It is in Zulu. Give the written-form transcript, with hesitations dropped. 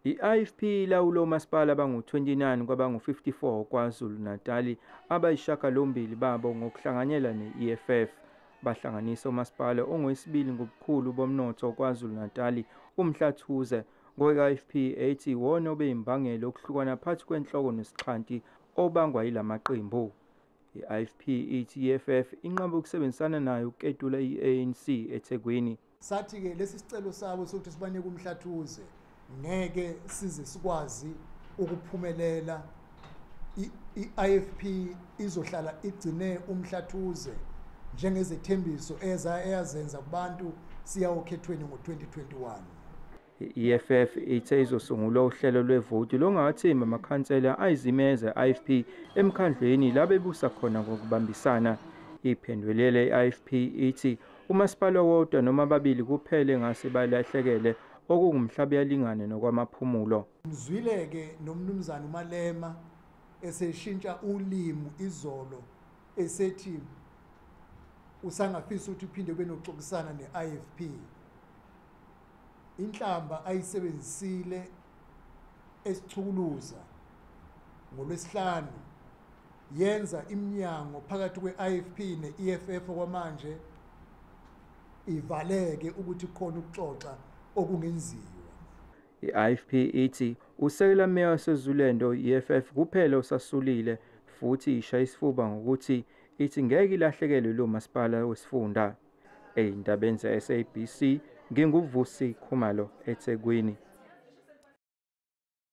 I-IFP ilawula omasipala abangu-29 kwabangu-54 KwaZulu-Natali, abayisishiyagalombili babo ngokuhlanganyela ne-EFF. Bahlanganisa umasipala ongowesibili ngobukhulu bomnotho KwaZulu-Natali, uMhlathuze, ngokwe-IFP ethi iwona obeyimbangela yokuhlukana phakathi kwenhloko nesixhanti obangwa yilamaqembu. I-IFP ithi i-EFF inqabe ukusebenzisana nayo ukuketula i-ANC eThekwini. Sathi-ke lesi sicelo sabo sokuthi sibanike uMhlathuze ngeke size sikwazi ukuphumelela. I-IFP izohlala igcine uMhlathuze njengezethembiso eyazenza kubantu siya okhethweni ngo-2021. I-EFF ithe izosungula uhlelo lwevoti longawathembi amakhansela ayizimeze e-IFP emkhandlweni la bebusa khona ngokubambisana. Iphendulele i-IFP ithi umasipala owodwa noma ababili kuphela engase balahlekele, okungumhlabuyalingana nokwamaphumulo. Mzwile-ke nomnumzane uMalema eseshintsha ulimi izolo, esethi usangafisa ukuthi uphinde kube nokuxoxisana ne-IFP. Inhlamba ayisebenzisile esichukuluza ngoLwesihlanu yenza iminyango phakathi kwe-IFP ne-EFF okwamanje ivaleke ukuthi khona ukuxoxa okungenziwa. I-IFP ithi usekela meya waseZululand i-EFF kuphela osasulile, futhi ishaya isifuba ngokuthi ithi ngeke ilahlekelwe lo masipala wesifunda. Ey'ndabeni ze-SABC, nginguVusi Khumalo eThekwini.